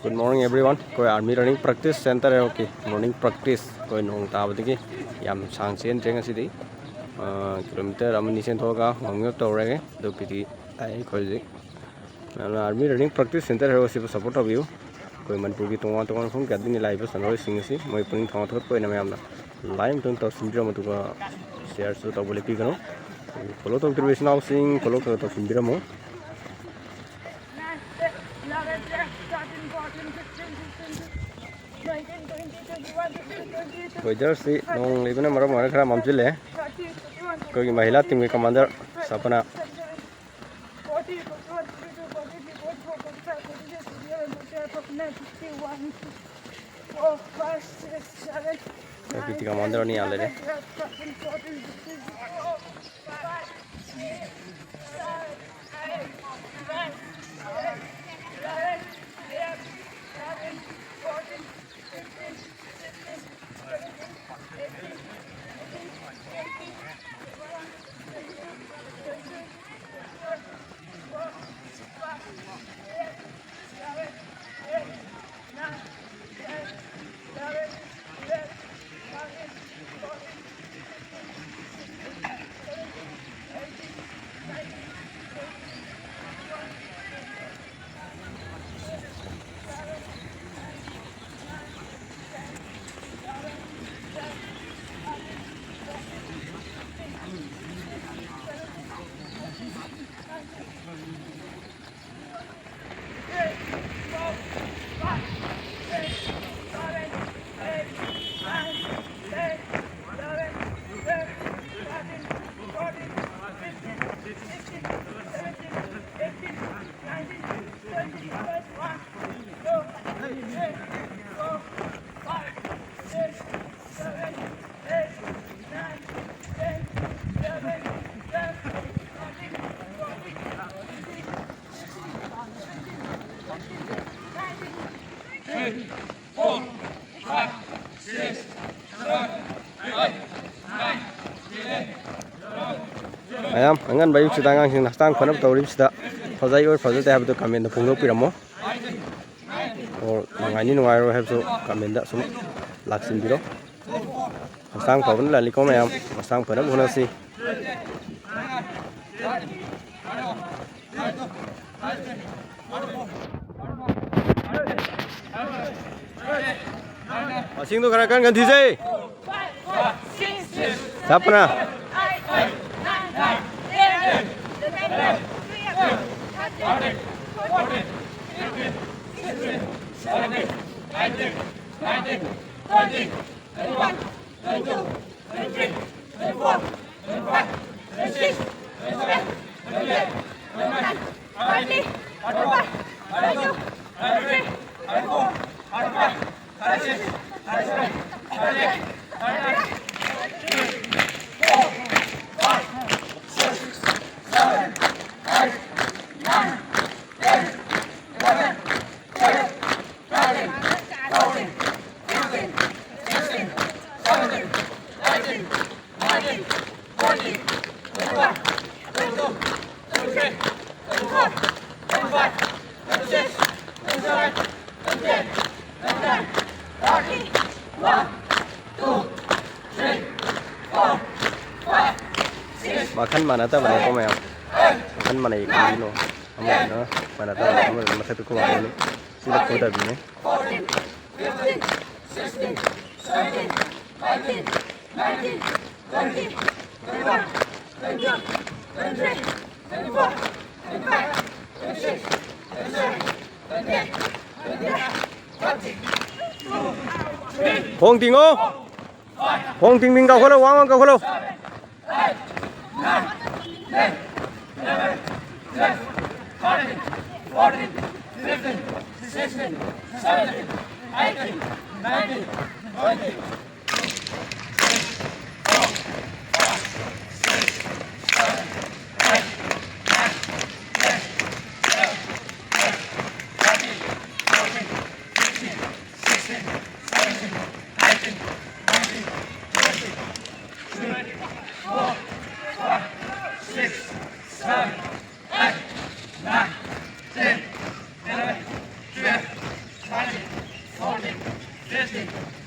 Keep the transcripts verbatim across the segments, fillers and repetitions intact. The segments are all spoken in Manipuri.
Good morning everyone. ꯑꯩꯈꯣꯏ Army Running Practice Center ꯍꯦꯔꯣꯛꯀꯤ morning practice ꯑꯩꯈꯣꯏ ꯅꯣꯡ ꯇꯥꯕꯗꯒꯤ ꯌꯥꯝ ꯁꯥꯡ ꯆꯦꯟꯗ꯭ꯔꯦ ꯉꯁꯤꯗꯤ꯫ ꯑꯥ, kilometre ꯑꯃꯅꯤ ꯆꯦꯟꯊꯣꯛꯑꯒ warming up ꯇꯧꯔꯒꯦ꯫ ꯑꯗꯨ ꯄꯤ ꯇꯤ ꯑꯩꯈꯣꯏ ꯍꯧꯖꯤꯛ ꯃꯌꯥꯝꯅ Army Running Practice Center ꯍꯦꯔꯣꯛ ꯑꯁꯤꯕꯨ support ꯇꯧꯕꯤꯌꯨ꯫ ꯑꯩꯈꯣꯏ ꯃꯅꯤꯄꯨꯔꯒꯤ ꯇꯣꯉꯥꯟ ꯇꯣꯉꯥꯟꯕ ꯃꯐꯝ ꯀꯌꯥꯗꯒꯤ ꯂꯥꯛꯏꯕ ꯁꯥꯟꯅꯔꯣꯏꯁꯤꯡ ꯑꯁꯤ ꯃꯣꯏ ꯄꯨꯛꯅꯤꯡ ꯊꯧꯅꯥ ꯊꯧꯒꯠꯄ ꯑꯣꯏꯅ ꯃꯌꯥꯝꯅ like ꯑꯃꯇꯪ ꯇꯧꯁꯤꯟꯕꯤꯔꯝꯃꯨ, ꯑꯗꯨꯒ share ꯁꯨ ꯇꯧꯕ ꯂꯦꯞꯄꯤꯒꯅꯨ꯫ Follow ꯇꯧꯗ꯭ꯔꯤꯕ ꯏꯆꯤꯟ ꯏꯅꯥꯎꯁꯤꯡ follow ꯈꯔ ꯈꯔ ꯇꯧꯁꯤꯟꯕꯤꯔꯝꯃꯨ꯫ Weather ꯁꯤ ꯅꯣꯡ ꯂꯩꯕꯅ ꯃꯔꯝ ꯑꯣꯏꯔꯒ ꯈꯔ ꯃꯝꯁꯤꯜꯂꯦ꯫ ꯑꯩꯈꯣꯏꯒꯤ ꯃꯍꯤꯂꯥ team ꯒꯤ commander ꯁꯄꯅꯥ꯫ ꯑꯩꯈꯣꯏ P T commander ꯑꯅꯤ ꯑꯥ ꯂꯩꯔꯦ꯫ ꯃꯌꯥꯝ, ꯑꯉꯟꯕ ꯑꯌꯨꯛꯁꯤꯗ ꯑꯉꯥꯡꯁꯤꯡꯅ ꯍꯛꯆꯥꯡ ꯐꯅꯕ ꯇꯧꯔꯤꯕꯁꯤꯗ ꯐꯖꯩ ꯑꯣꯔ ꯐꯖꯗꯦ ꯍꯥꯏꯕꯗꯨ comment ꯇ ꯐꯣꯡꯗꯣꯛꯄꯤꯔꯝꯃꯣ꯫ ꯑꯣ, ꯅꯨꯡꯉꯥꯏꯅꯤ ꯅꯨꯡꯉꯥꯏꯔꯣꯏ ꯍꯥꯏꯕꯁꯨ ꯀꯃꯦꯟꯗ ꯁꯨꯝ ꯂꯥꯛꯁꯤꯟꯕꯤꯔꯣ꯫ ꯍꯛꯆꯥꯡ ꯐꯕꯅ ꯂꯟꯅꯤꯀꯣ ꯃꯌꯥꯝ, ꯍꯛꯆꯥꯡ ꯐꯅꯕ ꯍꯣꯠꯅꯁꯤ꯫ ꯃꯁꯤꯡꯗꯣ ꯈꯔ ꯀꯟ ꯀꯟ ꯊꯤꯖꯩ꯫ ꯆꯞꯄꯅ꯫ ꯋꯥꯈꯜ ꯃꯥꯟꯅꯗꯕꯅꯦꯀꯣ ꯃꯌꯥꯝ, ꯋꯥꯈꯜ ꯃꯥꯟꯅꯩ ꯀꯩꯒꯤꯅꯣ? ꯑꯃꯗꯨꯅ ꯃꯥꯟꯅꯗꯕꯅꯦ, ꯑꯃꯗꯨꯅ ꯃꯊꯛꯇ ꯈꯨꯕꯥꯛ ꯑꯅꯤ꯫ ꯁꯤꯅ ꯐꯨꯗꯕꯤꯅꯦ꯫ ꯈꯣꯡ ꯇꯤꯡꯉꯣ꯫ ꯈꯣꯡ ꯇꯤꯡ ꯇꯤꯡ ꯀꯥꯎꯈꯠꯂꯣ, ꯋꯥꯡ ꯋꯥꯡ ꯀꯥꯎꯈꯠꯂꯣ꯫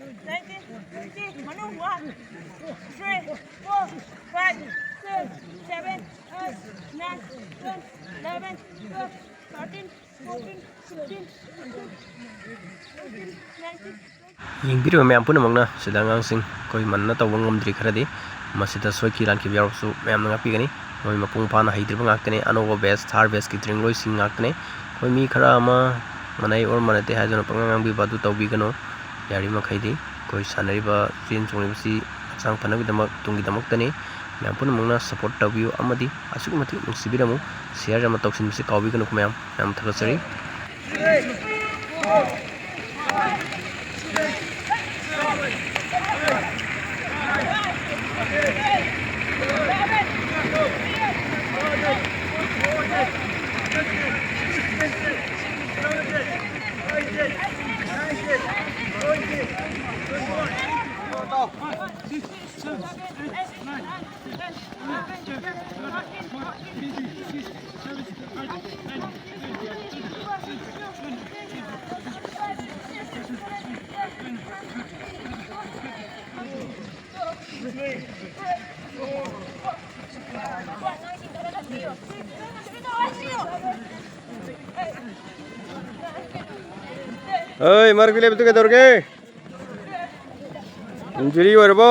nineteen, twenty, ꯃꯅꯨꯡ one, three, four, five, six, seven, eight, nine, ten, eleven, twelve, thirteen, fourteen, fifteen, sixteen, seventeen, eighteen, nineteen, twenty. ꯌꯦꯡꯕꯤꯔꯤꯕ ꯃꯌꯥꯝ ꯄꯨꯝꯅꯃꯛꯅ ꯁꯤꯗ ꯑꯉꯥꯡꯁꯤꯡ ꯑꯩꯈꯣꯏ ꯃꯟꯅ ꯇꯧꯕ ꯉꯝꯗ꯭ꯔꯤ ꯈꯔꯗꯤ꯫ ꯃꯁꯤꯗ ꯁꯣꯏꯈꯤ ꯂꯥꯟꯈꯤꯕ ꯌꯥꯎꯔꯕꯁꯨ ꯃꯌꯥꯝꯅ ꯉꯥꯛꯄꯤꯒꯅꯤ꯫ ꯃꯣꯏ ꯃꯄꯨꯡ ꯐꯥꯅ ꯍꯩꯇ꯭ꯔꯤꯕ ꯉꯥꯛꯇꯅꯤ꯫ ꯑꯅꯧꯕ batch, third batchꯀꯤ ꯇ꯭ꯔꯦꯡꯂꯣꯏꯁꯤꯡ ꯉꯥꯛꯇꯅꯤ꯫ ꯑꯩꯈꯣꯏ ꯃꯤ ꯈꯔ ꯑꯃ ꯃꯅꯩ ꯑꯣꯔ ꯃꯅꯗꯦ ꯍꯥꯏꯗꯨꯅ ꯄꯪꯉꯥꯡ ꯉꯥꯡꯕꯤꯕ ꯑꯗꯨ ꯇꯧꯕꯤꯒꯅꯨ꯫ ꯌꯥꯔꯤꯕ ꯃꯈꯩꯗꯤ ꯑꯩꯈꯣꯏ ꯁꯥꯟꯅꯔꯤꯕ, ꯆꯦꯟ ꯆꯣꯡꯂꯤꯕꯁꯤ ꯍꯛꯆꯥꯡ ꯐꯅꯕꯒꯤꯗꯃꯛ, ꯇꯨꯡꯒꯤꯗꯃꯛꯇꯅꯤ꯫ ꯃꯌꯥꯝ ꯄꯨꯝꯅꯃꯛꯅ support ꯇꯧꯕꯤꯌꯨ ꯑꯃꯗꯤ ꯑꯁꯨꯛꯀꯤ ꯃꯇꯤꯛ ꯅꯨꯡꯁꯤꯕꯤꯔꯝꯃꯨ꯫ Share ꯑꯃ ꯇꯧꯁꯤꯟꯕꯁꯤ ꯀꯥꯎꯕꯤꯒꯅꯨꯀꯣ ꯃꯌꯥꯝ꯫ ꯌꯥꯝ ꯊꯥꯒꯠꯆꯔꯤ꯫ ꯍꯣꯏ, ꯃꯔꯛꯇ ꯂꯦꯞꯄꯗꯨ ꯀꯩꯗꯧꯔꯒꯦ? Injury ꯑꯣꯏꯔꯕꯣ?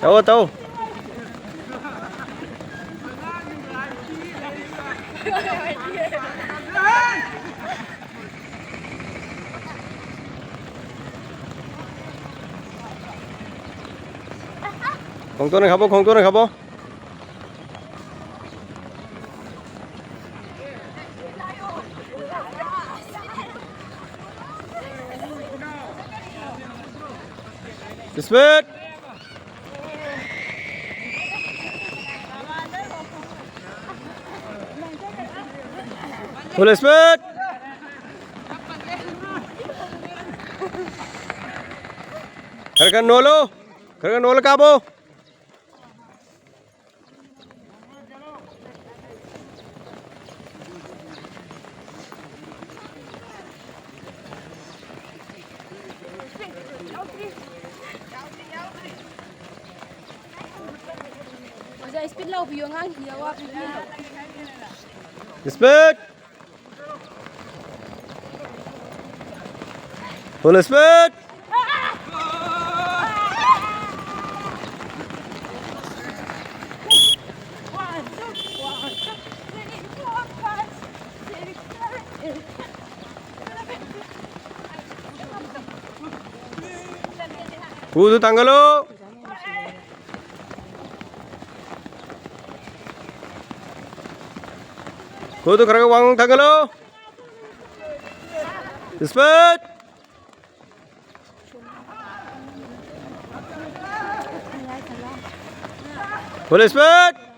ꯇꯧ, ꯇꯧ꯫ ꯈꯣꯡꯇꯣꯟꯅ ꯈꯥꯕꯣ, ꯈꯣꯡꯇꯣꯟꯅ ꯈꯥꯕꯣ꯫ Speed! Full speed! ꯈꯔ ꯈꯔ ꯅꯣꯜꯂꯨ꯫ ꯈꯔ ꯈꯔ ꯅꯣꯜꯂ ꯀꯥꯞꯄꯨ꯫ ꯑꯣꯖꯥ, speed ꯂꯥꯎꯕꯤꯌꯣ, ꯑꯉꯥꯡꯁꯤꯡꯁꯦ ꯑꯋꯥꯕ ꯄꯤꯕꯤꯌꯣ꯫ Speed! Full speed. ꯈꯨꯗꯨ ꯊꯥꯡꯒꯠꯂꯨ꯫ ꯈꯨꯗꯨ ꯈꯔ ꯈꯔ ꯋꯥꯡ ꯊꯥꯡꯒꯠꯂꯨ꯫ Speed. Full speed.